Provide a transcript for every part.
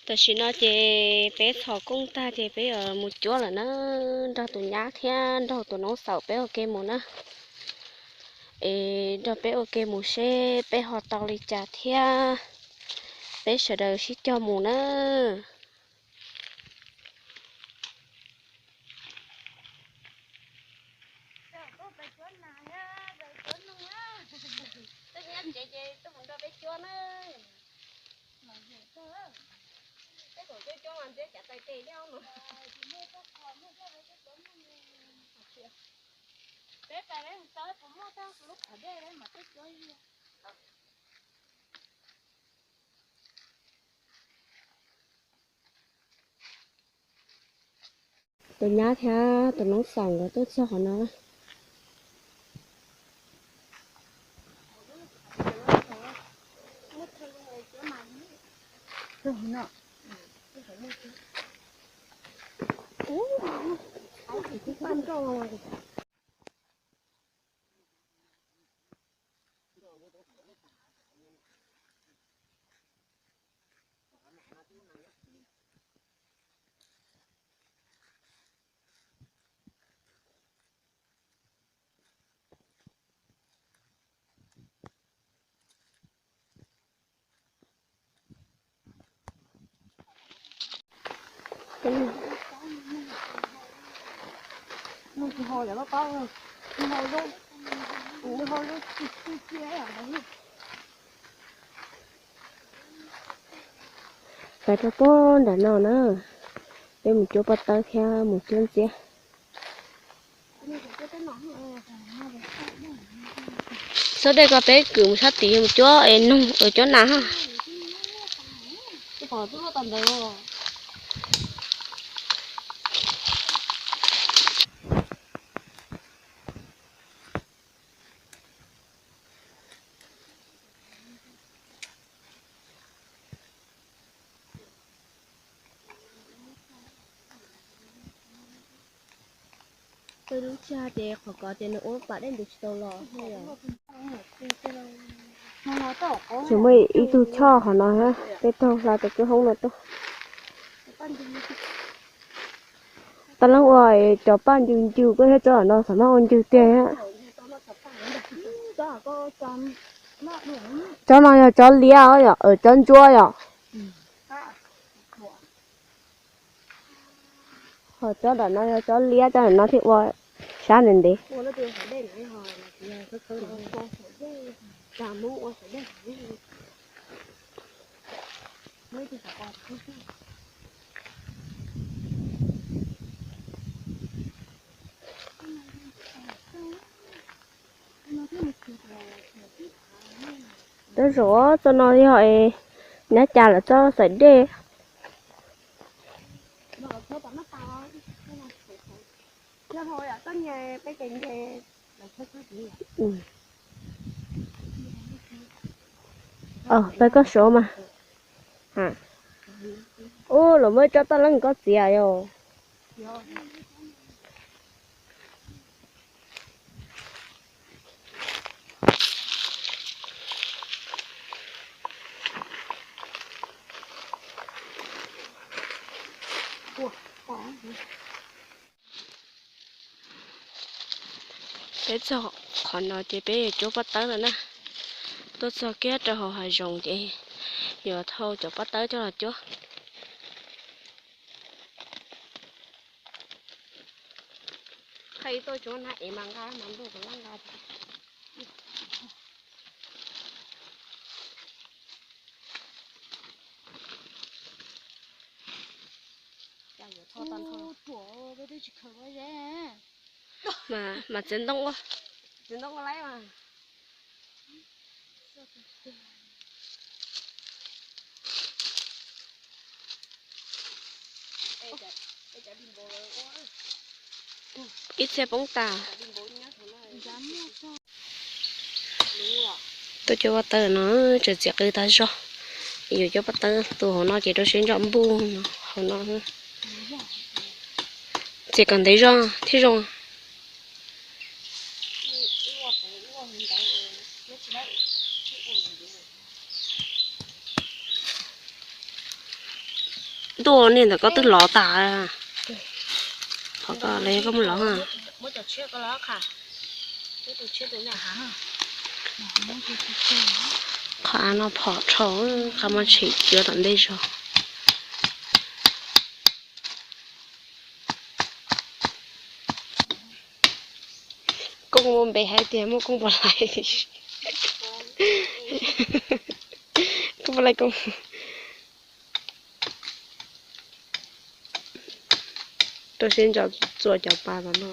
Tam sim no ces peb txhom kooj tag ces peb yuav mus cuab lawm na, nrog tus nyab thiab nrog tus noov xaum peb ua ke mus na. Es nrog peb ua ke mus seb peb ho tau li cas thiab peb sawv daws sib cog mus na. Tus nyab thiab tus noov xaum nkawd tuaj txog qhov no. Pais rau pem nram no na, peb mus cuab pob tawb thiab mus cuab ntxiab. Xob dej ko peb kwm mus sab tid mus cuab es noog cuab nas ha. Peb lub tshaj ces qhov ko ces nws ua pas dej ntev tsis tau los. Tsis muaj ib tug choj qhov no, peb taug hla tau kwj hoob no tuaj. Tab leej ua cov paj ncws ncws koj thiab tsob no xav mas ua ncws tiag. Tsob no yog tsob liab yom, tsob ntsuab yom. Ho tsob nram no yog tsob liab, tsob nram no thiaj ua sab ntev ntev. Tsob zaum txoj no yog nyab cas lawv txoj xaim dej. Peb koj suav mas. Ub, los muab tsob taj leej koj txiav yom. Peb txog qhov no ces peb yuav cuab pob tawb lawm na. Tuaj txog kiag rau hauv hav zoov ces yuav thau cov pob tawb coj los cuab. Qhov ib tuaj cuab na es mas nqa mas ntuj kuv laj nqa. Mas txiv ntoo ua, txiv ntoo ua laib mas. Ib txhia poob tas. Tuaj cuab pob tawb no tseem txiav qws tag zog. Yuav cuab pob tawb tus hauv no ces rau siab ntso npuj hauv no. Txiav kom ntev zog thiaj zoo. Tuaj niag ntawm koj twb lov tas. Qhov ko los yog koj muab lov. Qhov av no phom dhau, qhov muaj tshim cuav tom ntej zog. Koob muaj npe hais tias muaj Koob Pov Lais. Koob Pov Lais, Koob. Rau siab ntso txua cov pas tom no.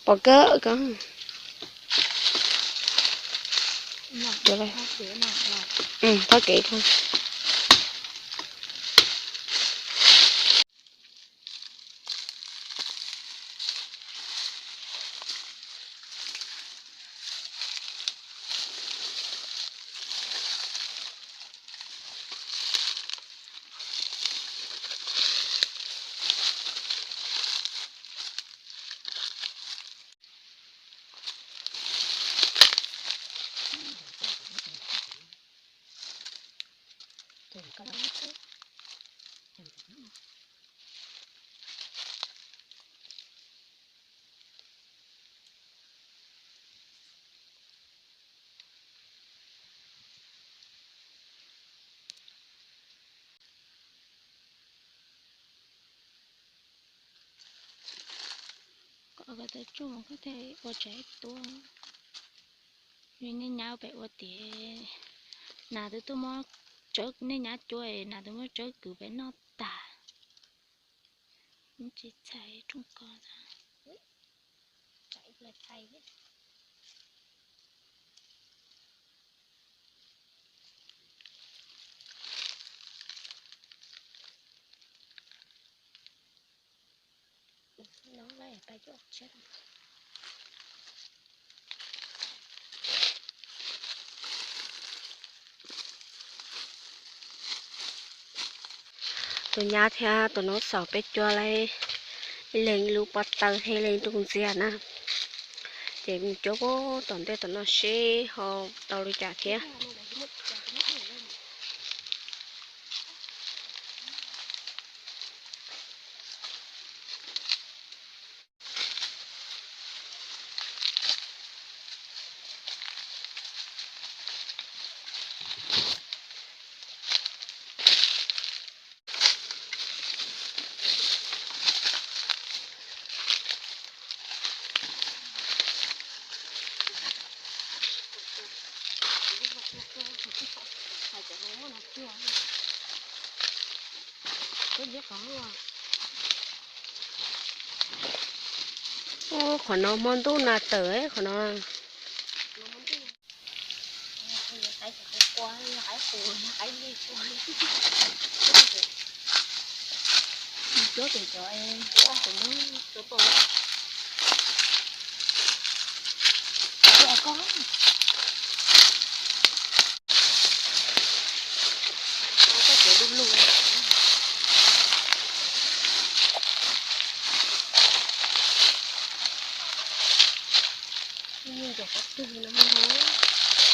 Pom kawg kawg. Thaub kev kawg. Kom koj tau tsuj koj thiaj ua tsev tuaj. Nej nyab pem ua tiag, nas twb tuaj muab tsawb, nej nyab cuab nas twb muab tsawb kwv pem noj tag. Tsis txhais rooj kos. Tus nyab thiab tus noob xaus peb cuab lawm, ib leeg ib lub pob tawb thiab ib leeg ib nruj ntxiab na. Ces mus cuab puag tom ntej tom no seb ho tau li cas thiab. Ub, qhov no hmo ntuj nas tawm qhov no.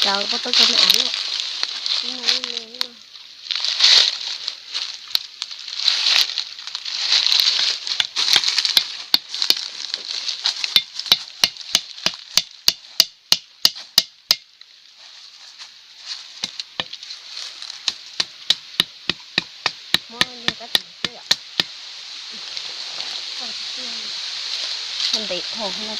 Cov pob tawb cov me av lawm. Ntev dhau no.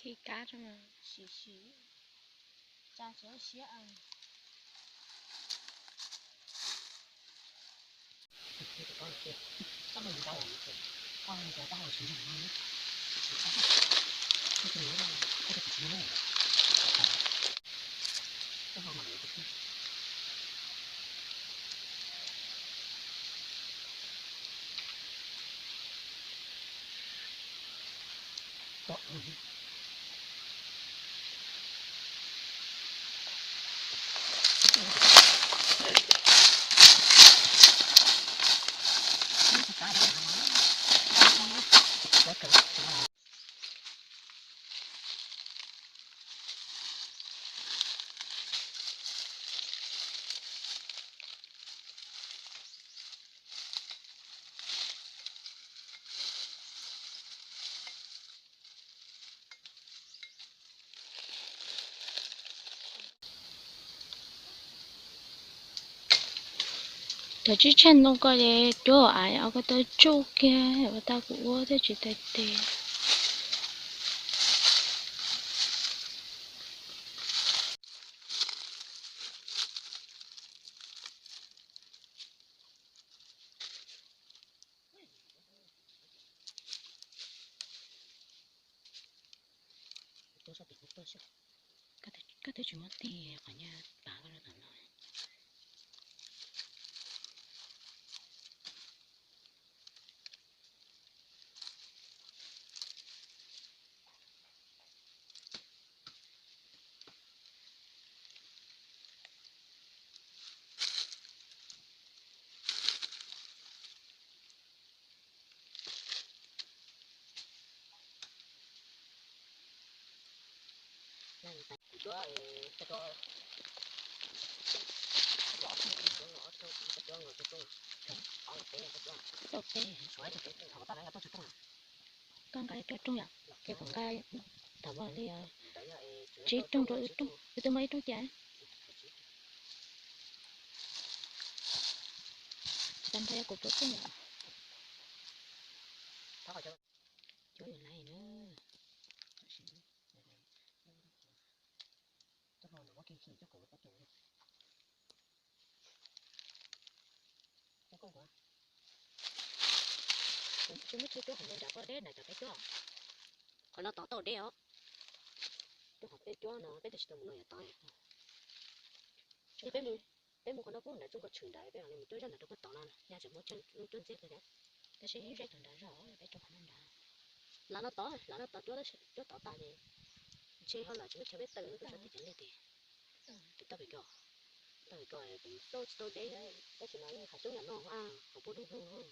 Pi kab rau mas sim sim tsa tsis siab. Cov tsib tsheej ntoo ko ces cuab av ko tau tsuj kiag, ua tau kuv ua thiaj tsis tau tes. Koj twb tsis muab tig qhov nyiaj pav koj rau tom no. Koj nqa ib rooj yom, ces kuv nqa tau ib rooj rau ib rooj, ib tug muaj ib rooj cas. Tsis tau nrog kuv rau rooj yom. Cuab yuav laiv na. Tsis muaj chaw cuab qhov no nram koj deb na cov peb cuab. Qhov no tod tau deb os. Cuab qhov peb cuab no peb twb tsis tau mus no yuav tod. Peb mus, peb mus qhov no pub nram tsooj kaum tshwm nrad peb mam li mus cuab zaj nrad rau puag tod no na, yog tseem muaj chaw cuab ntxiab kawg thiab. Tab sis ib zaj tod nrad zog peb cuab qhov no nrad. Lav no tod, lav no tod cuab, cuab tod tas ces ntshe ho lawm tsis muaj chaw peb tawm lub tub sab tim cov liaj tes. Tes tau pem ko, tau pem ko kuv xauj tsis tau deb, tab sis mas yeej qhov xyoob yam no a, qhov puag dub dub.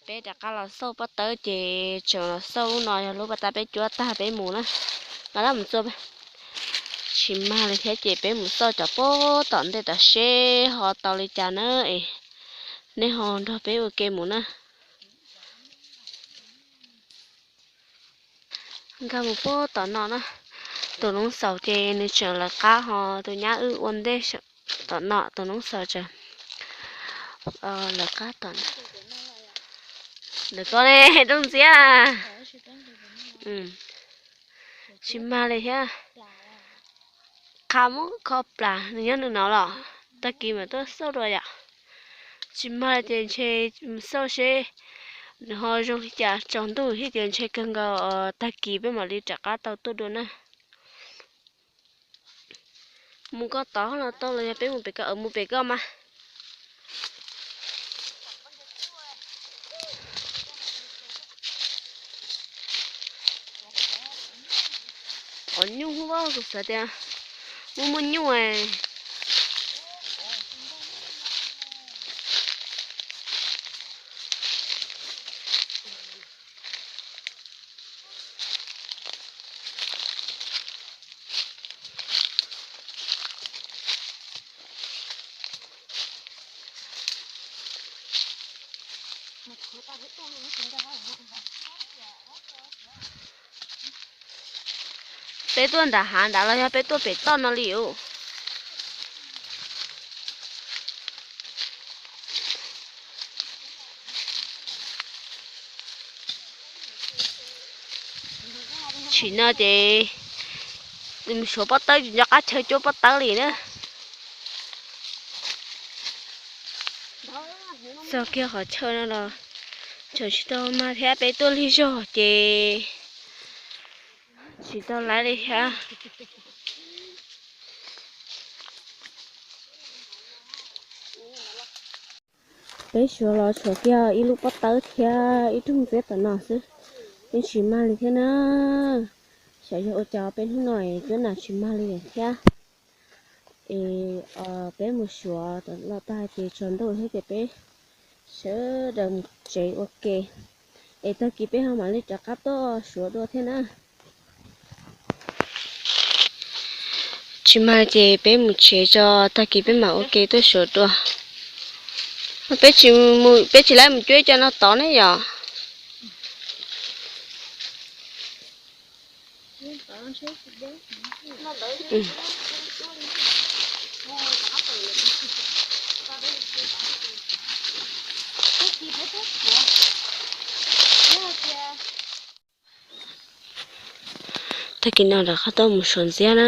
Peb rov qab los xauj pob tawb ces tseem los xauj lub no yog lub pas tas peb cuab tag peb mus na. Mas lab mus txua, tsis mag li thiab ces peb mus xauj cov puag tom ntej tom seb ho tau li cas na es nej ho nrog peb ua ke mus na. Nkag mus puag tom no na, tus noob xaus ces nws tseem lawv qab ho tus nyab wb ua ntej tom no tus noob xaus tseem lawv qab tom ntawm ko ne rooj ntxiab. Tsis mag li thiab. Qha muab kho plas nws nyob nws no los tag kis mam tuaj xauj dua yom. Tsis mag li ces ntshe mus xauj seb nws ho zoo li cas, tsaus ntuj thiab ces ntshe kawg nkaus, tag kis peb mam li rov qab tau tuaj dua na. Mus koj tod los tau los yog peb mus pem koj, mus pem koj mas. Qhov nyuj hub, kuv xav tias muaj muaj nyuj. Peb tuaj nram hav nrad los yog peb tuaj pem toj no li ub? Tsim no ces mus suav pob tawb tsis nco qab chaw cuab pob tawb li na. Txog kiag qhov chaw no los tseem tsis tau mag thiab, peb tuaj lig zog ces tsis tau laiv li thiab. Peb suav los tshuav kiag ib lub pob tawb thiab ib rooj ntxiab tom no xwb, yeej tsis mag li thiab na. Xyov yog ua cas peb hnub no es cuab nas tsis mag li lawm thiab. Es peb mus suav los tag ces tsaus ntuj thiab ces peb sawv daws mus tsev ua ke, es tag kis peb ho mam li rov qab tuaj suav dua thiab na. Tsis mag ces peb mus tsev tso, tag kis peb mam ua ke tuaj suav dua. Peb tsis, peb tsis laib mus cuab cov no tod ne yom. Tag kis no rov qab tuaj mus suav ntxiab na.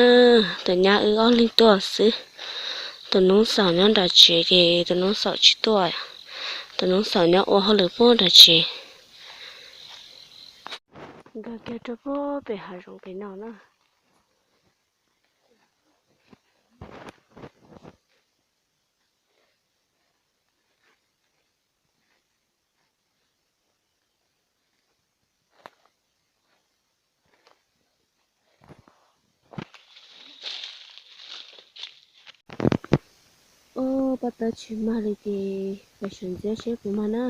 Tus nyab wb ob leeg tuaj xwb. Tus noob xaum nyob nram tsev ces tus noob xaum tsis tuaj. Tus noob xaum nyob ua hauj lwm puag nram tsev. Nkag kiag rau puag pem hav zoov pem no na. Ub, pob tawb tsis mag li ces pais suav ntxiab seb puas mag na.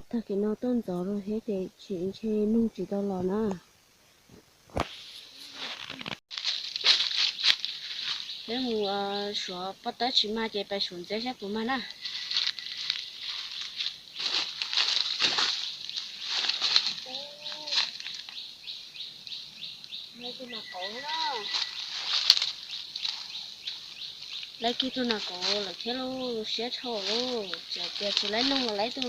Tag kis no tuaj ntxov lawm thiab ces tsis, ntshe noog tsis tau los na. Peb mus suav pob tawb tsis mag ces pais suav ntxiab seb puas mag na. Laib kiag tug nas kaum lawm thiab lauj, siab dhau lauj. Txawm tias tsis laib noog los laib tug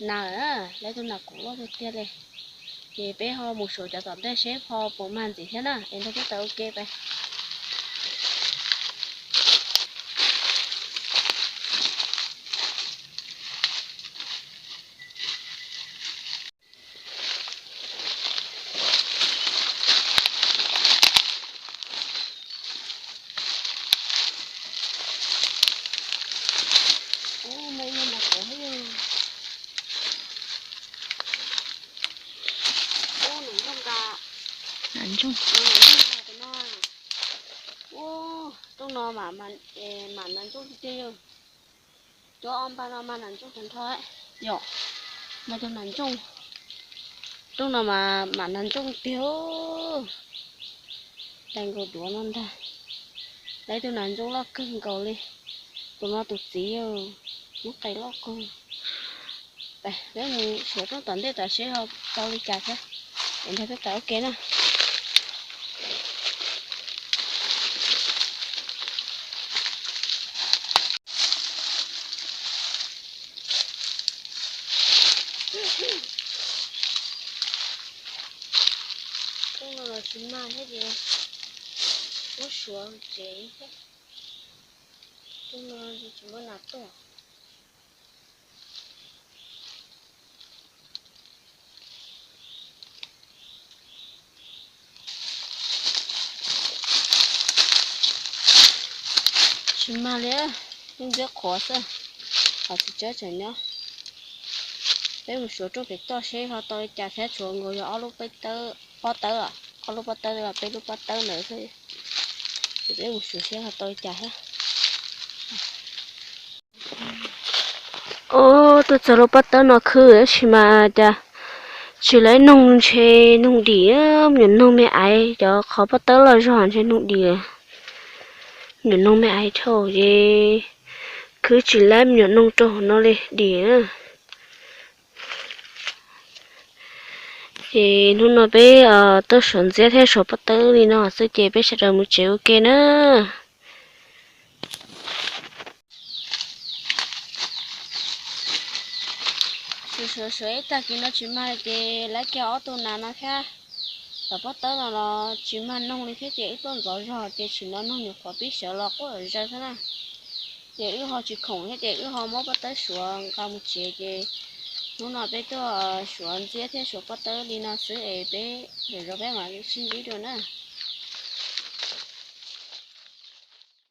nas, laib tug nas kaum loj tiag tiag li. Ces peb ho mus suav cov tom ntej seb ho puas mag ntxiv thiab na, es nrog peb tawm ua ke pais. Rooj no mas nas ntsooj tiag tiag. Cov o npa no mas nas ntsooj tag nrho, yog mas cov nas ntsooj, rooj no mas nas ntsooj tiag. Tais nkaus duav no ntag. Laib tug nas ntsooj loj kawg nkaus li. Tus no tus txiv, muab qe loj kawg. Peb mus suav rooj tom ntej tom seb ho tau li cas thiab, es nrog peb pais ua ke na. Rooj no los tsis mag thiab ces muab suav tsev thiab. Rooj no tsis muaj nas tuaj. Tsis mag li, yeej ntxhiab qhuav xwb. Qhov txiv tsawb tseem nyob. Peb mus suav rooj pem toj seb ho tau li cas thiab, tshuav nkaus yog ob lub pob tawb, ob lub pob tawb los peb lub pob tawb ntawd xwb. Ces peb mus suav seb ho tau li cas thiab. Ub, tuaj txog lub pob tawb no khwb tab sis mas cas tsis laib noog, ntshe noog dim, me nyuam noog me aiv, cov qhov pob tawb loj zog ntshe noog dim. Me nyuam noog me aiv dhau ces khwb tsis laib me nyuam noog rau hauv no li, dim. Ces hnub no peb tuaj suav ntxiab thiab suav pob tawb li no xwb ces peb sawv daws mus tsev ua ke na. Suav suav suav ib tag kis no tsis mag ces laib kiag ob tug nas no thiab. Cov pob tawb no los tsis mag noog li thiab ces wb tuaj ntxov zog ces tsis hnov noog, nyuam qhuav pib sawv los quaj zawg xwb na. Ces wb ho tsis khoom thiab ces wb ho muab pob tawb suav nqa mus tsev ces hnub no peb tuaj suav ntxiab thiab suav pob tawb li no xwb es peb lwm zaus peb mam sib ntsib dua na.